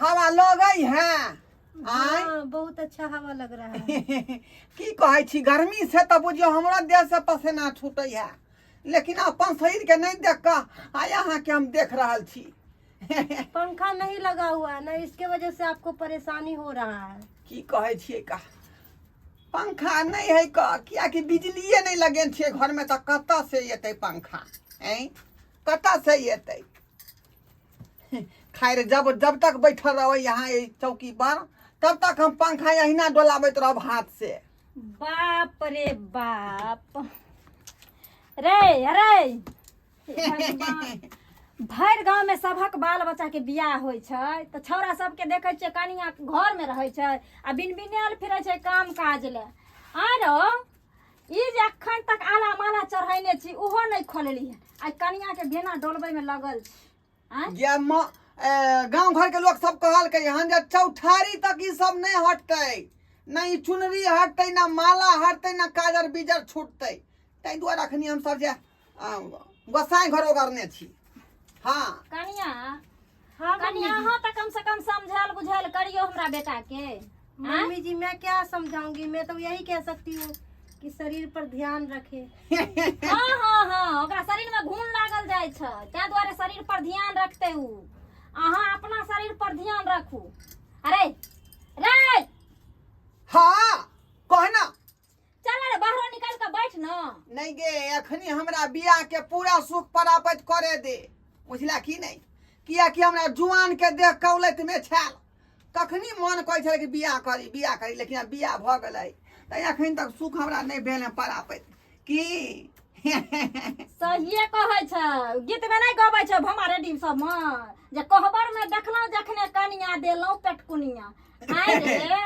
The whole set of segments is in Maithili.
हवा लगै है आँय हाँ, बहुत अच्छा हवा लग रहा है। की कहै छी, गर्मी से तऽ बुझियौ हमरा देह से पसेना छूटै है, लेकिन अपन शरीर के नहीं देख कऽ आइ अहाँके हम देख रहल छी। पंखा नहीं लगा हुआ है ना, इसके वजह से आपको परेशानी हो रहा है। की कहै छियै का, पंखा नहीं है का, कियाकि बिजलिए नहीं लगेन छियै घरमे, तऽ कतऽ से एतै पंखा? ऐं, कतऽ से एतै? खैर, जब जब तक बैठल रहबै यहाँ एहि चौकी पर, तब तक हम पंखा अहिना डोलाबैत रहब हाथ से। बाप रे बाप रे, अरे भरि गाँव में सबहक बाल बच्चा के बियाह होइ छै तऽ छौड़ा सबके देखै छियै कनिया घर में रहै छै आ बिन बिनायल फिरै छै काम काज ले। आरो ई जे अखन तक आला माला चढ़ैने छी, ओहो नहि खोलली हन। आइ कनिया के बेना डोलबै में लगल छी। आँय? जे गाँव घर के लोग सब कहलकै हन जे चौठारी तक ई सब नहीं हटतै, ना ई चुनरी हटतै, ना माला हटतै, ना काजर बीजर छूटतै। ताहि दुआरे अखनी हम सब जे गोसाई घर ओगरने छी। हाँ। कनिया, हाँ कनिया, मम्मी जी। अहाँ तऽ कम से कम समझायल बुझायल करियौ हमरा बेटा के। आँय? मम्मी जी, मैं क्या समझाऊंगी? मैं तो यही कह सकती हूँ कि शरीर पर ध्यान रखे। हाँ हाँ हाँ, ओकरा शरीर में घुन लागल जाइ छै, ताहि दुआरे शरीर पर ध्यान रखते उ। अहाँ अपना शरीर पर ध्यान रखू। अरे रे। हाँ, कह ना। चल रे, बाहरो निकल के बैठ न। नहीं गे, अखनी हमरा बियाह के पूरा सुख परापत करे दे, बुझला की नहीं? कियाकि हमरा जुआन के देख कौलत में छाल कखनी मन कहै छलै कि बियाह करी, बियाह करी, लेकिन आब बियाह भऽ गेलै तऽ अखन तक सुख हमरा नहि भेल हँ परापत की। सहिए कहै छै, गीत में नहि गबै छै भमा रेडी सब में जे कोहबर में देखलहुँ जखने कनिया देलहुँ पेटकुनिया। आइ रे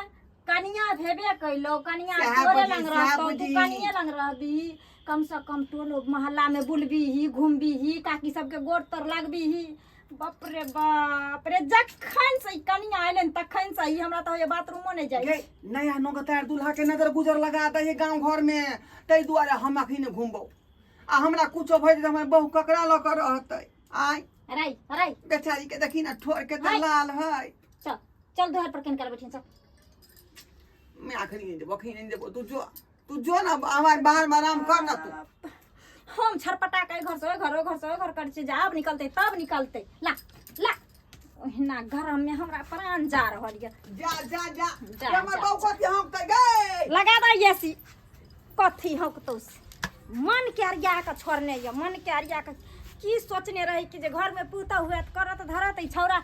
कनिया भेबे कैलो, कनिया सएह तोरे बुझी, लंग सएह रहतौ, तू बुझी। कनिये लंग रहबी। कम से कम टोलो मोहल्ला में बुलबीही, घुमबीही, काकी सबके गोड़ तर लगबीही। बाप रे बाप रे, जखन से ई कनिया अयलै तखन से ई हमरा तऽ होइए बाथरूमो नहि जाइ गे छै। नया नौकतार दूल्हा के नजर गुजर लगा दै है गाँव घर में, ताहि दुआरे हम अखनी घुमबौ। आ हमरा कुछो भऽ जेतै, हमर बहू ककरा लऽ कऽ रहतै? आय। अरे अरे। बेचारी के देखी ना, ठोर के तऽ हाय। लाल है। चल चल, दुआर पर केन कर बैठिन, चल। मैं अखनी नहीं देबो, अखनी नहीं देबो। तू जो, तू जो ना हमारे बाहर में आराम कर ना तू। हम छरपटा के घर से ओहि घर, ओहि घर से ओहि घर करै छियै जे आब निकलतै तब निकलतै। ला ला, ओहिना गरम में हमरा प्राण जा रहल यऽ। जा जा जा। जा, हमर जा, बहू कथी हौंकतै गे? लगा दे एसी। कथी हौंकतौ से? मन के अरिया के छोड़ने यऽ, मन के अरिया के की सोचने रही कि जे घर में पुतहु हुए तऽ करत धरत, ई छौड़ा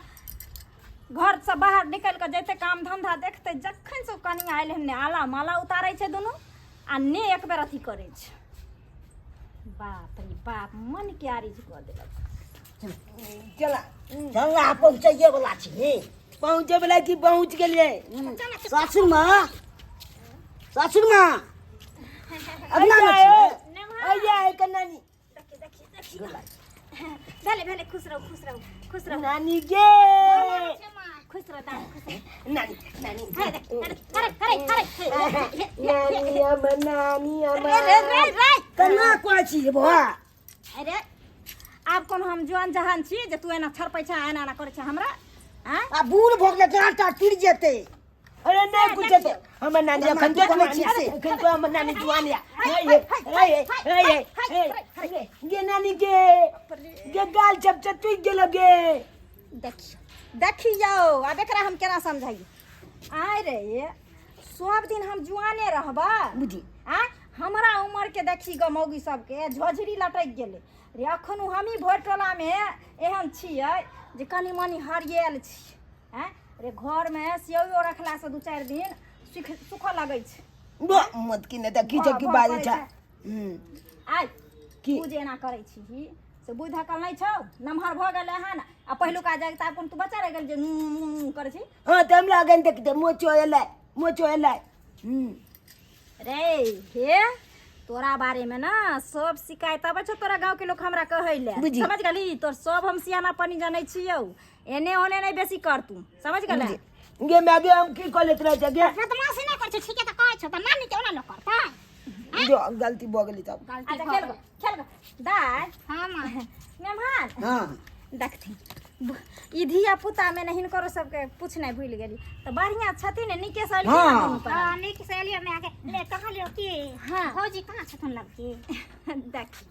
घर से बाहर निकलि कऽ जैतै, काम धंधा देखतै। जखन से ओ कनिया आयल हन, ने आला माला उतारै छै दुनू आ ने एक बेर अथी करै छै। बाप रे बाप, मन के आरिज कऽ देलक। चला चला, पहुँचैए वाला छी। पहुँचे वाला की, पहुँच गेलियै। सासुर माँ, सासुर माँ, अगना में छी। अइया है के नानी? देखी देखी देखी, भेले भेले, खुश रहू, खुश रहू, खुश रहू। नानी गे। खुश रहो दादी, खुश रहो। नानी, नानी। अरे देखी, अरे अरे अरे अरे। नानी हम, नानी हम। रे रे रे रे। केना कहै छी बौआ? अरे आब कोन हम जुआन जहान छी जे तू एना छरपै छै, एना एना करै छै हमरा? आँय? आ बूढ़ भऽ गेलै, डाँटा टूटि जेतै। अरे नहि कुछ जेतै, हमर नानी अखन देखियौ। जुआन छी से, अखन तो हमर नानी जुआन या। हे हे हे हे हे हे गे नानी गे, गे गाल चपचा टूटि गेलो गे। देखियौ देखियौ, आब एकरा हम केना समझाइए? आय रे, सब दिन हम जुआने रहबै? बुझी। आँय, हमरा उमर के देखी ग, मौगी सबके झोझरी लटकि गेलै रे। अखन हमही भरि टोलामे एहन छियै जे कनि मनि हरियल छी। आँय रे, घरमे सेवइयो रखलासँ 2-4 दिन सुख सुखऽ लगै छै। मत की नहि तऽ की छै, की भऽ बाजै करै छै। छै। आइ की? तू जे एना करै छीही से बुझि धकल नहि छौ? नमहर भऽ गेलै हन आ पहिलुका जाग तऽ आब कोन तू बच्चा रहि गेल जे ऊँ, ऊँ, ऊँ करै छी। हँ तऽ हमरा अगन देख दे, मोचो एलै, मोचो एलै। रे हे, तोरा बारे में ना सब शिकायत अबै छौ, तोरा गाँव के लोग हमरा कहै ले। बुझी। समझ गेली? तोर सब हम सियाना पानी जानै छियौ। एने ओने नहि बेसी कर तू, समझ गेलै? गे माय गे, हम की कऽ लेत रहै छै गे? बदमाशी नहि करै छै, ठीके तऽ कहै छौ तऽ नानी के ओना लोक करतै? जो गलती भऽ गेली तब। अच्छा, खेल गो, खेल गो दाय। हाँ माँ। मेहमान। हाँ। देखथिन। ई धिया पुता में ने हिनकरो सबके पूछनाइ भूलि गेली तऽ बढ़िआँ छथिन ने नीके से एलखिन हाँ। ने दुनू प्राणी। हाँ नीक से एलियो मैं आके ले कहलियो कि हाँ। भौजी कहाँ छथुन लड़की देखी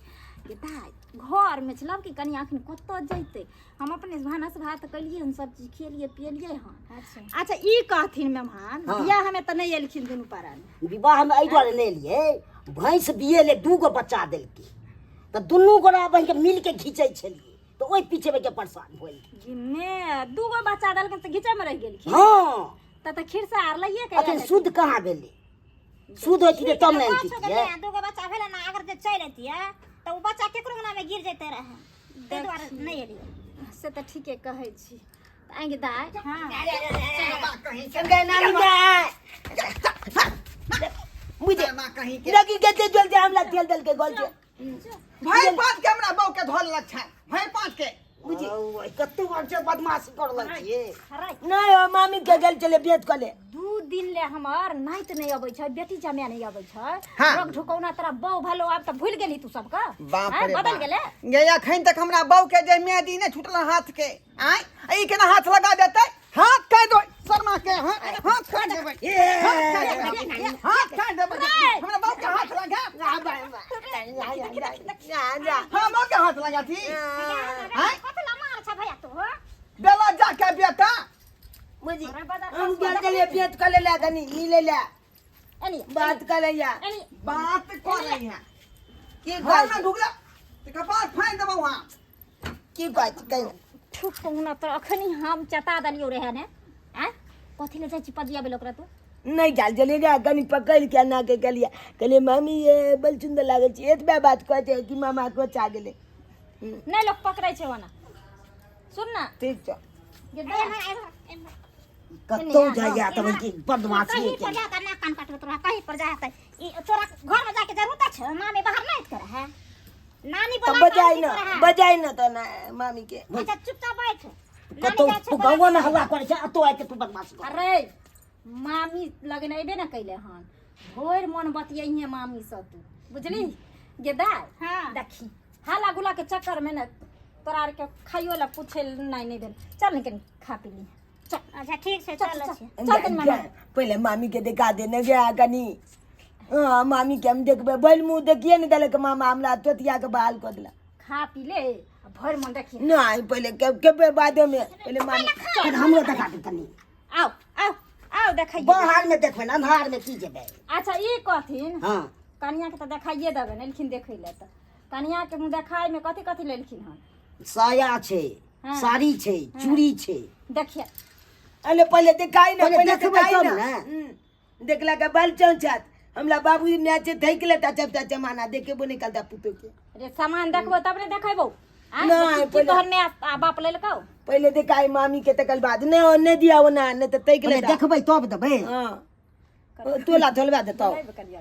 ये दाइ घर में छलब कि कनि अखन कतऽ जैतै हम अपने भानस भात केलियै हन सब चीज खेलियै पियलियै हन अच्छा अच्छा ई कहथिन मेहमान हाँ। बियाह में तऽ नहि एलखिन दुनू प्राणी विवाहमे एहि दुआरे नहि एलियै भैंस बियेले दूगो बच्चा देलकै तऽ दुनू गोरा बहिनके मिलके घीचै छलियै तऽ ओहि पीछे के परेशान भेल मे दूगो बच्चा देलखिन तऽ घीचै में रहि गेलखिन हँ तऽ तऽ खिरसा आर लइए के अखन शुद्ध कहाँ भेलै शुद्ध होती तब ने पाँच गो अनतियै दूगो बच्चा भेलै ने अगर जे चलि अतियै तऽ ओ बच्चा केकरो अंगना में गिर जैते रहै ताहि दुआरे नहि एलियै से तऽ ठीके कहै छी तऽ आँइ गे दाइ हाँ गए नानी गए मुझे कहीं के लगी के जल्दी हमला तेल दल के गोल के भाई पाँच के हमरा बहू के धोल लग छै भाई पाँच के बुझी कते बार छै बदमाशी कर लग छियै हराइ नहीं हो मामी के गेल चले बेच कले दू दिन ले हमर नाइत नहि अबै छै बेटी जमाय नहि अबै छै हाँ। रोग ढुकौना तोरा बहू भलो आब तऽ भूलि गेली तू सबके बाप आँय, रे बदल बाप। गेलै गे अखन तक हमरा बहू के जे मेहदी नहि छूटल हाथ के आँय ई केना हाथ लगा देतै हाथ काटि दो शर्मा के हाथ हाथ काटि देबै हाथ काटि देबै हाथ काटि देबै हमरा बहू के हाथ लगा हमरा बहू के हाथ लगा थी आँय कथी ला मार छै भैया तू हो बेला जा के बेटा मुझे अरे बाजार हम गेल चले बेच कले ला कनी मिले ला एनी बात करे या एनी बात कर रही है की घर कहै में ढुकला तऽ कपार फाड़ि देबौ वहाँ की कहै छी कहियो ठुकौना तोरा अखनी हम चता देलियौ रहे ने आँय कथी ले जाइ छी पजियाबै ओकरा तू नहीं जाल चले गया कनी पकड़ के ना के कहलिए कहलिए मामी ये बड़ सुंदर लागै छै एतबे बात कहै छै कि मामा को चा गेलै नहि लोक पकड़ै छै ओना सुन ना ठीक छौ गे दाइ, कतौ जाइया तब की बदमाशी कहीं पर जाकर ना कान काटबे तोरा कहीं पर जा त ई तोरा घर में जाके जरूरत छै मामी बाहर नहीं करे है नानी तब बोला बजाइ ना बजाइ ना तऽ ना मामी के अच्छा चुपचाप बैठ नानी कतौ जाइ छै तू गाँव में हल्ला करे छै अतो आके तू बदमाशी कर अरे मामी लगन अयबे ने कैले हन भोर मन बतियैहे मामी से तू बुझली गे दाइ हाँ। देखी हाला गुला के चक्कर में ने तोरा आर के खाइयो ला पूछे नहीं नहीं भेल चल ने कनी खा पी ली चल अच्छा ठीक छै चल चल चल छै चल कनी मामी पहिले मामी के देखा दे ने गया कनी हाँ मामी के हम देखबै बैल मुँह देखिए ने देलक मामा हमरा तोतिया के बहाल कऽ देलक खा पी ले आ भरि मन देखी नहीं पहिले के के बादे में पहिले मामी कनी हमरो देखा दे तनी आओ आओ आओ देखैए बाहर में देखबै ने अन्हार में की जेबै अच्छा ई कहथिन हाँ कनिया के तऽ देखाइए देबै ने एलखिन देखै लए तऽ कनिया के मुँह देखाइ में कथी कथी लेलखिन हन साया छै हाँ। साड़ी छै चूड़ी छै देखिए अरे पहिले देखाई ना पहिले पहिले देखबै देखाई तब ना ने। देखला के बाल चौंचात हमरा बाबूजी मैच थैक लेता जब तक जमाना देखेबो नहीं करता पुतो के रे सामान देखबो तब ने देखेबो आँय? नहीं, की पहिले- तोहर माय आ बाप लेलकौ पहिले देखाई मामी के तकर बाद नहीं हो नहीं दिया वो ना नहीं तो तैक पहिले लेता देखबै तब देबै हाँ तोला तोलवा देता लेबे करिया।